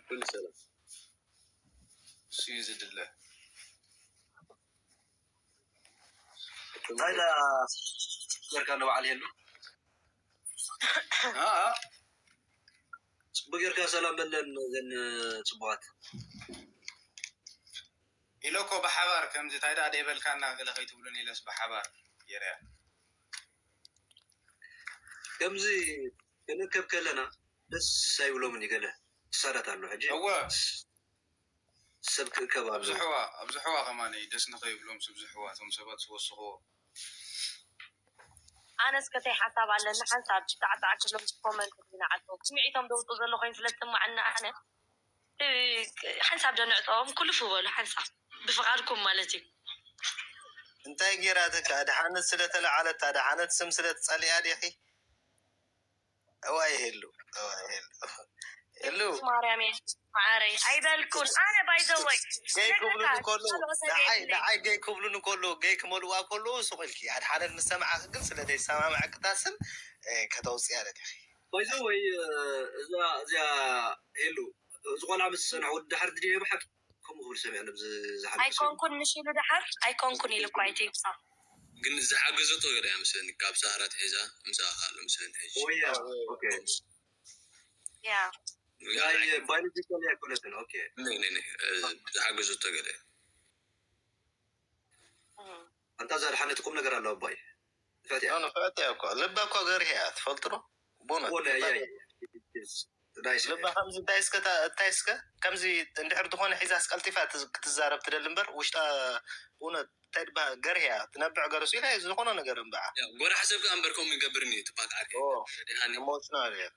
ኩሉ ሰላም። እሱ እዩ ዝድለ። እንታይ ዳ ጌርካ ንበዓል የሉ? አ፣ አ፣ ጽቡቅ ጌርካ ሰላም በለን ዘን ጽቡቃት። ኢለ እኮ ብሓባር ከምዚ እንታይ ደኣ ደይበልካና ገለ ከይትብሉን ኢለስ ብሓባር ገይረያ። ከምዚ ክንእከብ ከለና ደስ ኣይብሎምን እዩ። ገለ ክሳዳት ኣሎ ሕጂ እወ ሰብ ክእከብ ኣሎ። ኣብዝሕዋ ኣብዝሕዋ ከማን ደስ ንኸይብሎም ስብዝሕዋ እቶም ሰባት ዝወስኽዎ። ኣነስ ከተይ ሓሳብ ኣለኒ ሓንሳብ ጣዕጣዕ ክብሎም ኮመንት ንዓልቶም ስምዒቶም ደውጡ ዘሎ ኮይኑ ስለ ዝስማዓኒ ኣነ እ፣ ሓንሳብ ዶ ንዕጠዎም ኩልፍ በሉ ሓንሳብ ብፍቓድኩም ማለት እዩ። እንታይ ጌራትካ? ኣድሓነት ስለተለዓለት ኣድሓነት ስም ስለትጸልያ ዲኺ? እዋይ ሄሉ እዋይ ሄሉ ሄሉ ማርያም እየ ማዓረይ ኣይበልኩን ኣነ ባይዘወይ ገይ ክብሉን ከሎ ንዓይ ንዓይ ገይ ክብሉን ከሎ ገይ ክመልዋ ከሎ ሱቕ ኢልኪ ኣድሓነት ምስ ሰማዕኪ ግን ስለ ዘይሰማምዐክታ ስም እ፣ ከተውፅያ ለዲኺ ባይዘ ወይ እዛ እዚኣ ሄሉ እዚ ቆልዓ ምስ ዝፀንሐ ወዲ ድሓር ድድየ ብሓቂ ከምኡ ክብል ሰሚዐ ነብዚ ዝሓለፈ ሰሙን። ኣይኮንኩን ምሽ ኢሉ ድሓር ኣይኮንኩን ኢሉ እኳ ኣይትይብሳ ግን ዝሓገዘቶ ገለ እያ መስለኒ ካብ ሳህራ ትሒዛ ምሳኣ ኣሎ መስለኒ ሕጂ ወያ ኦኬ ያ ያ ናይ ባዮሎጂካል ኣይኮነትን ኦኬ ነ ነ ነ እ፣ ዝሓገዘቶ ገለ እያ እም። ኣንታ እዛ ድሓነት ቁም ነገር ኣለዋ ኣባይ ንፍዕቲ እያ ኖ፣ ንፍዕቲ እያ እኮ ልባ እኮ ገርህ እያ ትፈልጡ ዶ? ቦነ ወላ ያ ያ ናይስ ልባ ከምዚ እንታይ እስከ እንታይ እስከ ከምዚ እንድሕር ዝኾነ ሒዛስ ቀልጢፋ ትዝ- ክትዛረብ ትደሊ እምበር ውሽጣ እውነት እንታይ ድበሃል ገርህ እያ ትነብዕ ገርሱ ኢላ ዝኾነ ነገር እምበዓ ያ፣ ጎራሕ ሰብ ከኣ እምበር ከምኡ ይገብርኒ እዩ ትባክ ዓርኪ ኦ። ደሃኒ ኢሞሽናል እያ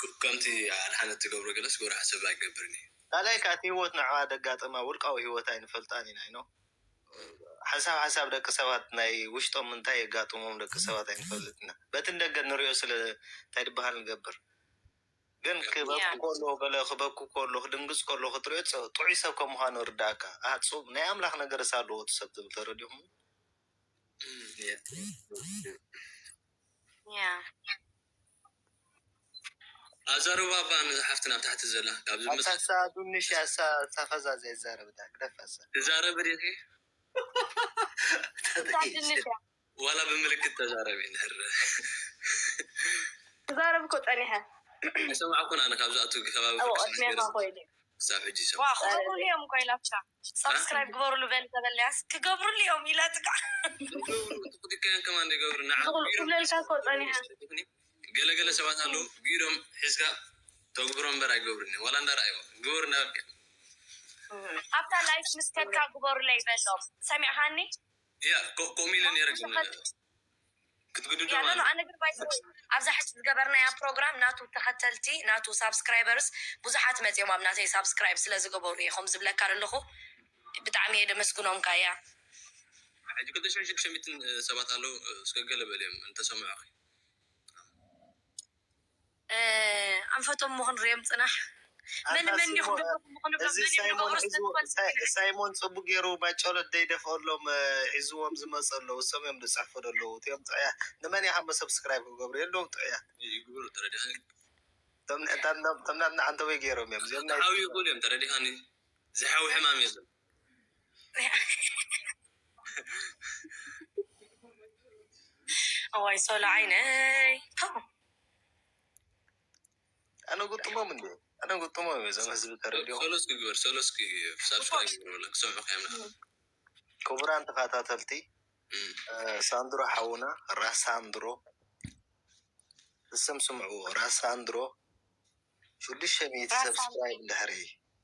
ክ- ከምቲ ኣድሓነት ትገብሮ ገለስ ጎራሕ ሰብ ኣይገብርን እዩ ካልኣይ ከኣ እቲ ህይወት ንዓ ደጋጠማ ውልቃዊ ህይወት ኣይንፈልጣን ኢና ይኖ ሓሳብ ሓሳብ ደቂ ሰባት ናይ ውሽጦም እንታይ የጋጥሞም ደቂ ሰባት ኣይንፈልጥ ኢና በቲ ንደገ ንሪኦ ስለ እንታይ ድበሃል ንገብር ግን ክበኩ ያ። ከሎ ገለ ክበኩ ከሎ ክድንግፅ ከሎ ክትሪኦ ፅ- ጥዑይ ሰብ ከም ምዃኑ ርዳእካ ኣሃ ፅቡቅ ናይ ኣምላኽ ነገር ሳ ኣለዎ እቲ ሰብ ትብል ተረዲኹም ያ ኣዛርባ እባ ነዛ ሓፍትና ኣብ ታሕቲ ዘላ ካብዚ መስ ኣሳሳ ዱንሽ ኣሳ ሳፈዛ ዘይዛረብ ዳ ግደፍ ኣሳ ትዛረብ ዲኺ እዛ ድንሽ እያ ዋላ ብምልክት ተዛረቢ እንድሕር ክዛረብ እኮ ፀኒሐ ኣይሰማዕኩን ኣነ ካብዚ ኣቱ ከባቢ ኣብኡ ፍቅስ ቅድሜኻ ነገር ኮይነ ክሳብ ሕጂ ይሰማ ዋ ክገብሩሉ እዮም እኮ ኢላትካ ሳብስክራይብ ግበሩሉ በል ተበለያስ ክገብሩሉ እዮም ኢላትካ ትክክያን ከማን ይገብሩ ንዓ ዝኽሉ ክብለልካ እኮ ፀኒሐ ገለገለ ሰባት ኣለዉ ቢሮም ሒዝካ ተግብሮ እምበር ኣይገብርን እዮም ዋላ እንዳረኣይዎ ግበር እንዳበልካ ኣብታ ላይፍ ምስ ከድካ ግበሩለይ በሎም ሰሚዕኻኒ ያ ኮ- ኮሚለ ነረ ግን ክትግድዶ ያ ኖ ማለት ኖ ኣነ ግን ባይ ኣብዚ ሕጂ ዝገበርናያ ፕሮግራም ናቱ ተኸተልቲ ናቱ ሳብስክራይበርስ ብዙሓት መፅኦም ኣብ ናተይ ሳብስክራይብ ስለ ዝገበሩ እየ ከም ዝብለካ ዘለኹ ብጣዕሚ እየ ደመስግኖም ካያ ሕጂ ክልተ ሽሕን ሽዱሽተ ሚእትን ሰባት ኣለዉ እስከ ገለ በል እዮም እንተሰምዑ ኣንፈቶም እሞ ክንሪኦም ፅናሕ መን ኣታ መን ሲሞን፣ ይኹም ንብሎም መን እዚ ይኹም ሳይሞን ንብሎም ሒዝዎ- ሳይ- ሳይሞን ፅቡቅ ገይሩ ማጨሎት ደይደፍአሎም እ፣ ሒዝዎም ዝመፀ ኣለዉ እሶም እዮም ዝፅሕፉ ዘለዉ እቲኦም ጥዑያት ንመን ኢኻ መ ሰብስክራይብ ክገብሩ የለዎም ጥዑያት ይግበሩ ተረዲኻኒ እቶም ን- እታ- እቶም ናትና ዓንተወይ ገይሮም እዮም እዚኦም ናይ ዝሓዊ ይኽእሉ እዮም ተረዲኻኒ ዝሓዊ ሕማም የለን እዋይ ሶሎ ዓይነይ ፖ። ኣነ ጉጥሞም እንዲ ኣነ ጉጥሞም እዮም እዞም ህዝቢ ተረዲኹም ሶሎስ ክግበር ሶሎስ ሳብስክራይብ ግበሩላ ክሰምዑ ከየምና ክቡራን ተኸታተልቲ እም። እ፣ ሳንድሮ ሓውና ራስ ሳንድሮ ስም ስምዕዎ ራስ ሳንድሮ ሽዱሽተ ሚእቲ ራስ ሰብስክራይብ እንድሕሪ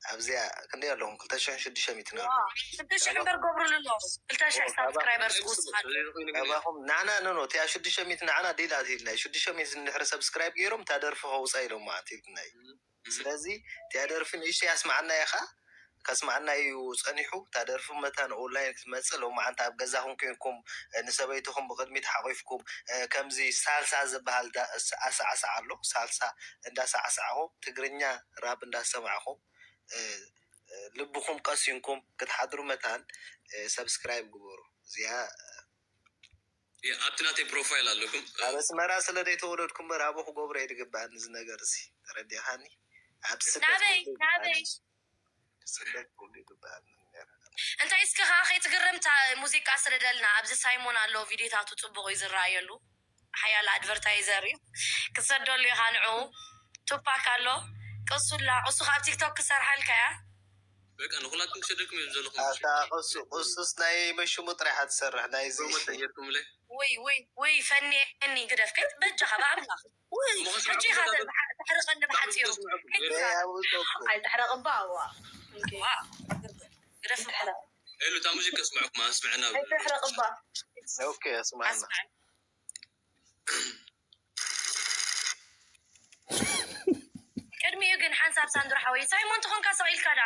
ኣብዚኣ ክንደይ ኣለኹም ክልተ ሽሕን ሽዱሽተ ሚእትን ኣሎ ክልተ ሽሕ እምበር ገብሩሉ ኣሎ ክልተ ሽሕ ሳብስክራይበርስ ክውስኻል ካባኹም ንዓና ነኖ እቲኣ ሽዱሽተ ሚእቲ ንዓና ዲል ኣትልና ሽዱሽተ ሚእቲ እንድሕሪ ሰብስክራይብ ገይሮም እታ ደርፊ ከውፃ ኢሎም ማለት ኢልናይ ስለዚ እቲኣ ደርፊ ንእሽተይ ኣስማዓና ኢኻ ከስማዓና እዩ ፀኒሑ እታ ደርፊ መታን ኦንላይን ክትመፅእ ሎማዓንቲ ኣብ ገዛኹም ኮይንኩም እ፣ ንሰበይትኹም ብቅድሚት ሓቂፍኩም እ፣ ከምዚ ሳልሳ ዝበሃል ዳ- ስ- ኣሳዕሳዕ ኣሎ ሳልሳ እንዳሳዕሳዕኹም ትግርኛ ራብ እንዳሰማዕኹም እ፣ እ፣ ልብኹም ቀሲንኩም ክትሓድሩ መታን እ፣ ሰብስክራይብ ግበሩ እዚኣ ያ፣ ኣብቲ ናተይ ፕሮፋይል ኣለኩም ኣብ ኣስመራ ስለ ዘይተወለድኩ እምበር ኣብኡ ክገብሮ እየ ዝግባኣኒ እዚ ነገር እዚ ተረዲኻኒ ኣብ ስደት ናበይ ኩሉ ናበይ ይበሃል። ስደት ኩሉ ይበሃል። እንታይ እስኪ ከዓ ከይትግረም እታ ሙዚቃ ስደደልና። ኣብዚ ሳይሞን ኣሎ፣ ቪዲዮታቱ ፅቡቅ እዩ ዝረኣየሉ። ሓያል ኣድቨርታይዘር እዩ። ክሰደሉ ኢኻ ንዑ። ቱፓክ ኣሎ ቅሱላ፣ እሱ ካብ ቲክቶክ ክሰርሓልካ እያ። በቃ ንኩላትኩም ክሰደልኩም እዮም ዘለኹም። ኣታ ቅሱ ቅሱስ ናይ መሽሙ ጥራሕ ትሰርሕ ናይዚ ፕሮሞት ተጌርኩምለይ ወይ ወይ ወይ ፈኔኒ ግደፍ ከይት በጃኻ ብኣምላኽ። ወይ ሕጂ ኢኻ ተሕርቐኒ ብሓፂሩ። ከይት ኢኻ ያውጦኩ ኣይትሕረቕባ። እዋ ዋ ግደፍ ብሓላ ሄሉ እታ ሙዚቃ ስምዕኩም ኣስምዕና። ኣይትሕረቕባ። ኦኬ ስማዕና ኣስምዐን። ቅድሚኡ ግን ሓንሳብ ሳንድሮ ሓወይ ሳይሞን ትኾንካ ሰቕ ኢልካ ዳ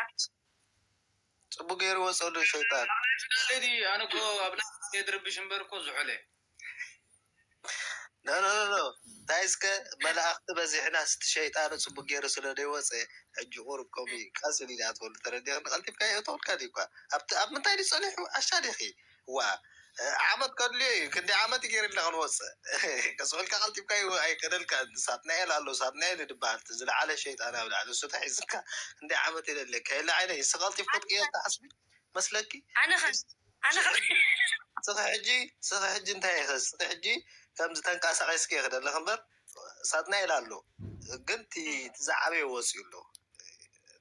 ፅቡቅ ገይሩ ወፀሉ ሸይጣን። ስለዚ ኣነ እኮ ኣብ ናይ ድርብሽ እምበር እኮ ዝሑለ ኖ ኖ ኖ ኖ እንታይ እስከ መላእክቲ በዚሕና ስቲ ሸይጣኑ ፅቡቅ ገይሩ ስለ ዘይወፀ ሕጂ ቁሩብ ከምኡ እዩ ቀስ ኢሉ ኢና ትበሉ ተረዲኽኒ ቀልጢፍካ የእተወልካ ድዩ እኳ ኣብቲ ኣብ ምንታይ ድዩ ፀኒሑ ኣሻዲኺ ዋ ዓመት ከድልዮ እዩ ክንዲ ዓመት እዩ ገይርልና ክንወፅእ ቀስ በልካ ቀልጢፍካ እዩ ኣይቀደልካ ሳትናኤል ኣሎ ሳትናኤል ድበሃል ዝለዓለ ሸይጣን ኣብ ላዕሊ እሱ ተሒዝካ ክንዲ ዓመት የደለካ የለ ዓይነ ይስቀልጢፍ ክትቅየር ተሓስቢ መስለኪ ኣነ ኸ ኣነ ኸ ስኺ ሕጂ ስኺ ሕጂ እንታይ ኢኺ ስኺ ሕጂ ከምዚ ተንቀሳቒስኪ ኢኺ ዘለኺ እምበር ሳጥናኤል ኣሎ ግን እቲ እቲ ዝዓበየ ወፂኡ ኣሎ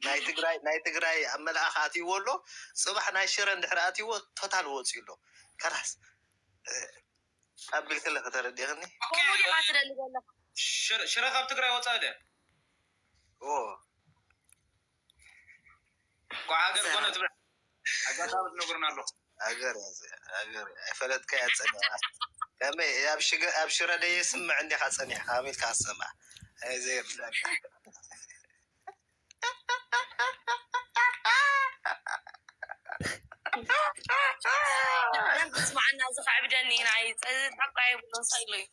ናይ ትግራይ ናይ ትግራይ ኣብ መልኣኽ ኣትይዎ ኣሎ ፅባሕ ናይ ሽረ እንድሕር ኣትይዎ ቶታል ወፂኡ ኣሎ ከላስ ኣቢልክለ ከተረዲኽኒ ከምኡ ዲኻ ትደሊ ዘለኻ ሽረ ካብ ትግራይ ወፃ ደ ኦ ኳ ሃገር ኮነ ትብል ኣጋጣሚ ትነግሩና ኣለኹ ሃገር ያዘ ሃገር ኣይፈለጥካ ያፀና ከመይ ኣብ ሽገ ኣብ ሽረ ደየ ስምዕ እንዲኻ ፀኒሕካ ኣሜልካ ኣሰማ ኣይዘየብላካ ደም ትስማዓና እዚ ከዕብደኒ ኢና ጠቃ የብሎ ሳይሎ እዩ